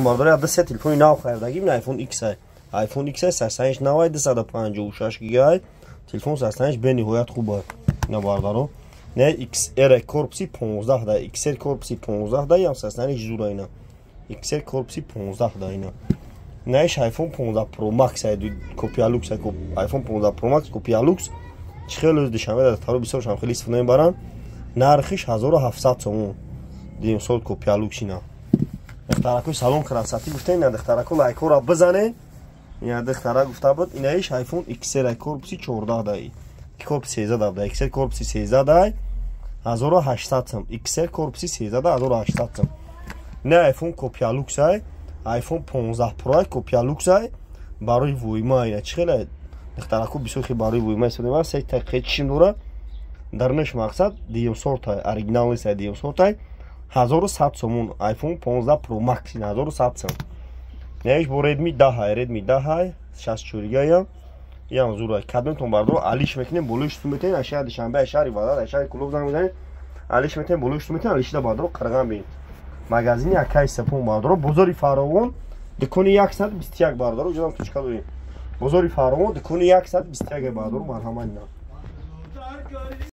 Бардори, ада се телефони нав харидагим. iPhone X, iPhone X сарсаниш навай, 256 гигай. Телефон сарсаниш бениҳоят хуба. Ина, бардаро, не, XR корпуси 15 да, XR корпуси 15 да, ям сарсаниш зура. Ина XR корпуси 15 да. Ина наиш iPhone 15 Pro Max ай, копия люкс, iPhone 15 Pro Max копия люкс. Чи хеле Душанбе дар таро бисёр шам хеле истифода мебаранд. Нархиш 1700 сомон. Дим сол копия люкс. Ина духтаракои салон красоты гуфта, ина духтарако лайкҳоро бизанед. Ина духтара гуфта буд. Инаиш iPhone XR корпуси 14 дай, корпуси 13 да, XR корпуси 13 дай, 1800 сом. XR корпуси 13 да, 1800 сом. Не, iPhone копия люкс ай, iPhone 15 Pro ай, копия люкс ай, барои войма. Ина чӣ хеле духтарако бисёр хел барои войма истифода мебаранд. Се тақиқа чишим дора дарунаш. Мақсад, дуюм сортай, оригинал нест, дуюм сортай. 1100 сомон iPhone 15 Pro Max, 1100 сом. Неиш бо Redmi 10, Redmi 10, 64 гаям, ям зура. Кадомтон, бардоро, алиш мекунем, болои шту метавем. Аз шаҳри Душанбе, аз шаҳри Ваҳдат, аз шаҳри Кулоб занг мезанем, алиш метавем, болои шту метавем. Алишида, бардоро, қирған бин. Магазини Акай Сапон, бардоро, бозори Фаровон, дукони 121, бардоро, уҷадам точка дорем. Бозори Фаровон, дукони 121, бардоро, марҳамат. Ина.